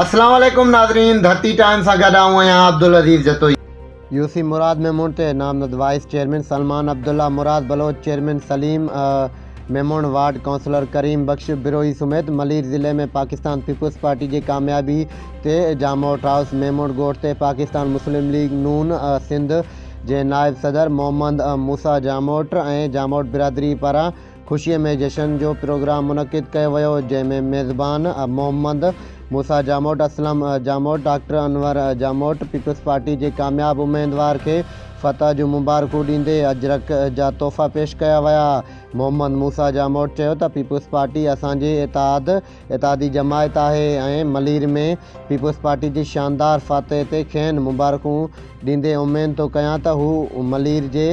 اسلام عليڪم ناظرين ڌرتي ٽائيم سان گڏ آئون آهيان عبدالعزيز جتوئي. يوسي مراد ميمڻ تي نامزد vice chairman Salman Abdullah Murad Baloch, chairman Saleem Memon, ward councillor Karim Bakhsh Brohi سميت ملير ضلعي ۾ پاڪستان پيپلز پارٽي جي ڪاميابي تي جاموٽ هائوس ميمڻ ڳوٺ تي پاڪستان مسلم ليگ نون سنڌ جي نائب صدر محمد موسيٰ جاموٽ ۽ جاموٽ برادري پاران خوشيء ۾ جشن جو پروگرام منعقد ڪيو ويو، جنهن ۾ ميزبان Muhammad Musa Jamot, Aslam Jamot, doctor Anwar Jamot Peoples Party جي ڪامياب اميدوار کي فتح جون مبارڪون ڏيندي اجرڪ جا تحفا پيش ڪيا ويا. محمد موسيٰ ڄاموٽ چيو ته پيپلز پارٽي اسان جي اتحاد اتحادي جماعت آهي ۽ ملير ۾ پيپلز پارٽي جي شاندار فاتح تي کين مبارڪون ڏيندي اميد ٿو ڪيان ته هو ملير جي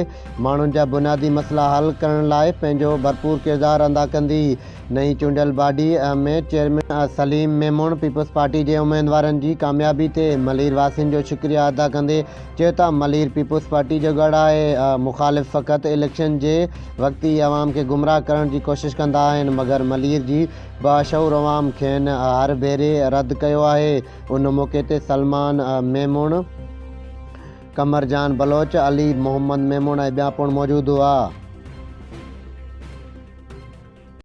ماڻهن جا بنيادي مسئلا حل ڪرڻ لاء پنهنجو ڀرپور ڪردار ادا ڪندي. نئين چونڊيل body ۾ chairman Saleem Memon peoples party جي اميدوارن جي ڪاميابي تي ملير واسين جو شڪريه ادا ڪندي چيو ته ملير پيپلز پارٽي جو ڳڙهه آهي، مخالف فقط اليڪشن جي وقت ئي عوام کي گمراهه ڪرڻ جي ڪوشش ڪندا آهن مگر ملير جي باشعور عوام کين هر ڀيري رد ڪيو آهي. ان موقعي تي سلمان ميمڻ، قمر جان بلوچ، علي محمد ميمڻ ۽ ٻيا پڻ موجود هئا.